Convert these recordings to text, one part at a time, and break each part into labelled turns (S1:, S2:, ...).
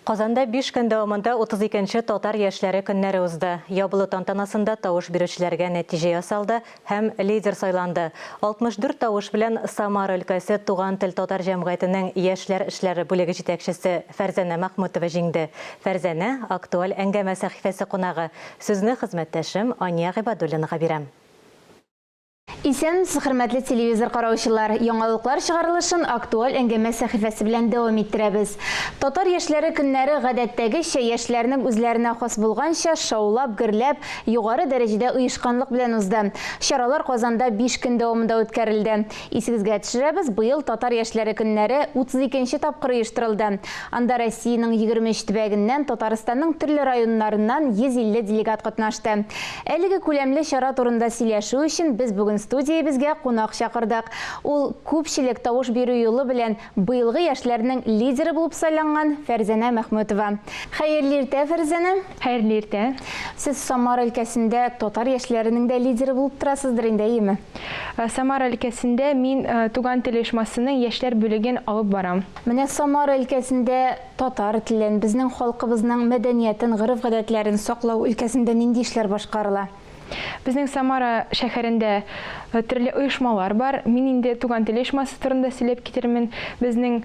S1: Казанда биш көн дәвамында 32 нче Татар яшьләре көннәре узды. Ябылу тантанасында тавыш бирүчеләргә нәтиҗә ясалды һәм лидер сайланды. 64 тавыш белән Самара өлкәсе Туган тел татар җәмгыятенең яшьләр эшләре бүлеге җитәкчесе Фәрзәнә Мәхмүтова җиңде. Фәрзәнә, Актуаль әңгәмә сәхифәсе кунагы. Сүзне хезмәттәшем Ания Гыйбадуллинага бирәм.
S2: Исәнмесез, хөрмәтле телевизор караучылар! Яңалыклар чыгарылышын Актуаль әңгәмә сәхифәсе белән дәвам иттерәбез. Татар яшьләре көннәре гадәттәгечә яшьләрнең үзләренә хас булганча шаулап, гөрләп, югары дәрәҗәдә оешканлык белән узды. Чаралар Казанда биш көн дәвамында үткәрелде. Исегезгә төшерәбез, быел Татар яшьләре көннәре 32 нче тапкыр оештырылды. Анда Россиянең 23 төбәгеннән, Татарстанның төрле районнарыннан 150 делегат катнашты. Әлеге күләмле чара турында сөйләшү өчен без бүген студиябезгә кунак чакырдык. Ул, күпчелек тавыш бирү юлы белән быелгы яшьләрнең лидеры булып сайланган Фәрзәнә Мәхмүтова. Хәерле иртә, Фәрзәнә!
S3: Хәерле иртә!
S2: Сез Самара өлкәсендә татар яшьләренең дә лидеры булып торасыздыр инде, әйеме?
S3: Самара өлкәсендә мин Туган тел оешмасының яшьләр бүлеген алып барам.
S2: Менә Самара өлкәсендә Татар телен, безнең халкыбызның мәдәниятен, гореф-гадәтләрен саклау өлкәсендә нинди эшләр башкарыла?
S3: Безнең Самара шәһәрендә төрле оешмалар бар. Мин инде Туган тел оешмасы турында сөйләп китермен. Безнең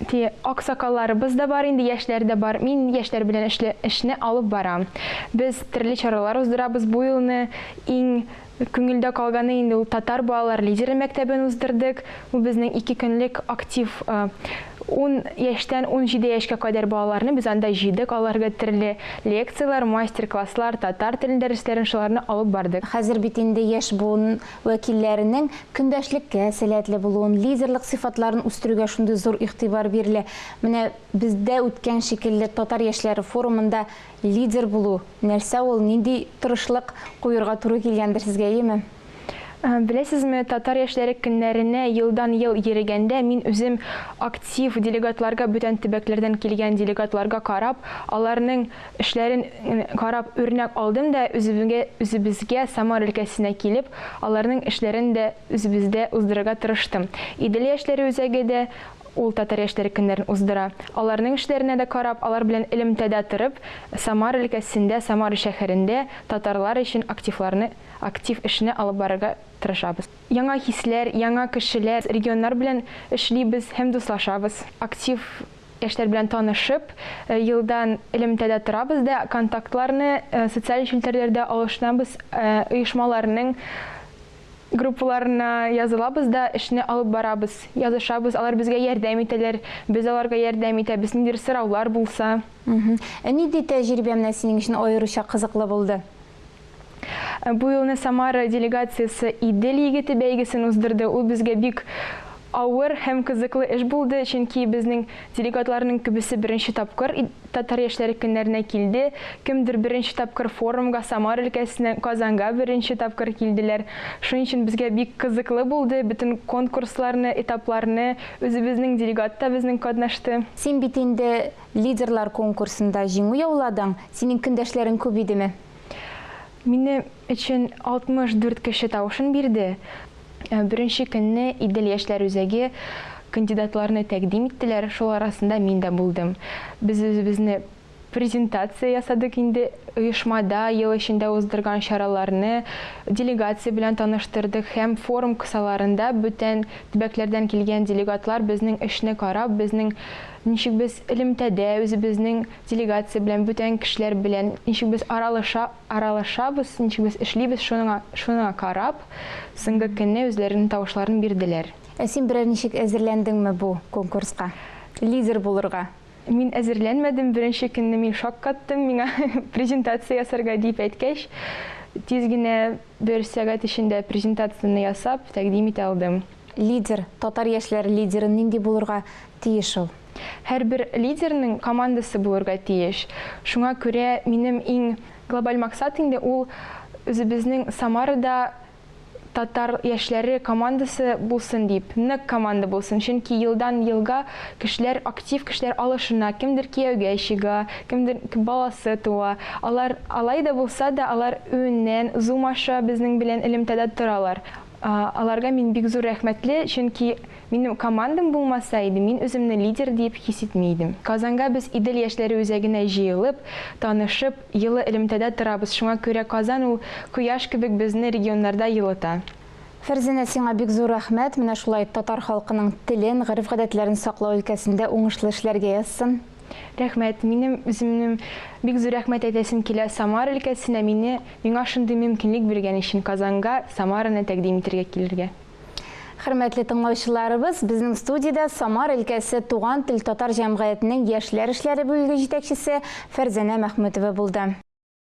S3: ти аксакалларыбыз да бар инде, яшьләр дә бар. Мин яшьләр белән эшле эшне алып барам. Без төрле чаралар уздырабыз. Бу елны иң Күңелдә калганы инде ул татар балалар лидеры мәктәбен уздырдык. Ул безнең ике көнлек актив ун яшьтән 17 яшькә кадәр балаларны без анда җыйдык, аларга төрле лекцияләр, мастер-класслар, татар теле дәресләрен шуларны алып бардык.
S2: Хәзер бит инде яшь буын вәкилләренең көндәшлеккә сәләтле булуын, лидерлык сыйфатларын үстерүгә шундый зур игътибар бирелә. Менә бездә үткән шикелле татар яшьләре форумында Лидер булу, нәрсә ул, нинди тырышлык куерга туры килгәндер сезгә, әйеме?
S3: Беләсезме, татар яшьләре көннәренә елдан-ел йөрегәндә, мин үзем актив делегатларга, бүтән төбәкләрдән килгән делегатларга карап, аларның эшләрен карап үрнәк алдым да, үзебезгә, үзебезгә Самара өлкәсенә килеп, аларның эшләрен дә үзебездә уздырырга тырыштым. Идел яшьләре үзәге дә Ул Татар яшьләре көннәрен уздыра. Аларның эшләренә дә карап, алар белән элемтәдә торып, Самара өлкәсендә, Самара шәһәрендә татарлар өчен активларны, актив эшне алып барырга тырышабыз. Яңа хисләр, яңа кешеләр, регионнар белән эшлибез һәм дуслашабыз. Актив яшьләр белән танышып, елдан элемтәдә торабыз да, контактларны социаль челтәрләрдә алышынабыз, оешмаларның Группаларына язылабыз да, эшне алып барабыз. Язышабыз, алар безгә ярдәм итәләр, без аларга ярдәм итәбез, ниндидер сораулар булса.
S2: Ә нинди тәҗрибә менә синең өчен аеруча кызыклы булды?
S3: Бу елны Самара делегациясе Идел егете бәйгесен уздырды. Ул безгә бик авыр һәм кызыклы эш булды, чөнки безнең делегатларның күбесе беренче тапкыр Татар яшьләре көннәренә килде, кемдер беренче тапкыр форумга Самара өлкәсенә, Казанга беренче тапкыр килделәр. Шуның өчен безгә бик кызыклы булды, бөтен конкурсларны, этапларны, үзебезнең делегат та безнең катнашты.
S2: Син бит инде лидерлар конкурсында җиңү яуладың, синең көндәшләрең күп идеме?
S3: Минем өчен 64 кеше тавышын бирде. Беренче көнне Идел яшьләр үзәге кандидатларны тәкъдим иттеләр, шул арасында мин дә булдым. Без үзебезне презентация ясадык инде, оешмада ел эчендә уздырган чараларны делегация белән таныштырдык һәм форум кысаларында бүтән төбәкләрдән килгән делегатлар безнең эшне карап, безнең ничек без элемтәдә үзебезнең делегация белән, бүтән кешеләр белән ничек без аралаша, аралашабыз, ничек без эшлибез, шуңа, шуңа карап, соңгы көнне үзләренең тавышларын бирделәр.
S2: Ә син берәр ничек әзерләндеңме бу конкурска? Лидер булырга?
S3: Мин әзерләнмәдем, беренче көнне мин шаккаттым, миңа презентация ясарга дип әйткәч, тиз генә бер сәгать эчендә презентацияне ясап, тәкъдим итә алдым.
S2: Лидер, татар яшьләре лидеры нинди булырга тиеш ул?
S3: Һәрбер лидерның командасы булырга тиеш. Шуңа күрә минем иң глобаль максат инде ул үзебезнең Самарада татар яшьләре командасы булсын дип, нык команда булсын. Чөнки елдан елга кешеләр актив кешеләр алышына, кемдер кияүгә чыга, кемдер баласы туа. Алар алай да булса да алар өеннән Zoom аша безнең белән элемтәдә торалар. Аларга мин бик зур рәхмәтле, чөнки минем командам булмаса иде, мин үземне лидер диеп хис итми идем. Казанга без Идел яшьләре үзәгенә җыелып, танышып, елы элемтәдә торабыз, шуңа күрә Казан ул кояш кебек безне регионнарда елыта.
S2: Фәрзәнә, сиңа бик зур рәхмәт, менә шулай татар халкының телен, гореф-гадәтләрен саклау өлкәсендә уңышлы эшләргә язсын.
S3: Рәхмәт. Минем үземнең бик зур рәхмәт әйтәсем килә Самара өлкәсенә, мине, миңа шундый мөмкинлек биргән өчен Казанга, Самараны тәкъдим итәргә килергә.
S2: Хөрмәтле тыңлаучыларыбыз, безнең студиядә Самара өлкәсе Туган тел татар җәмгыятенең яшьләр эшләре бүлеге җитәкчесе Фәрзәнә Мәхмүтова булды.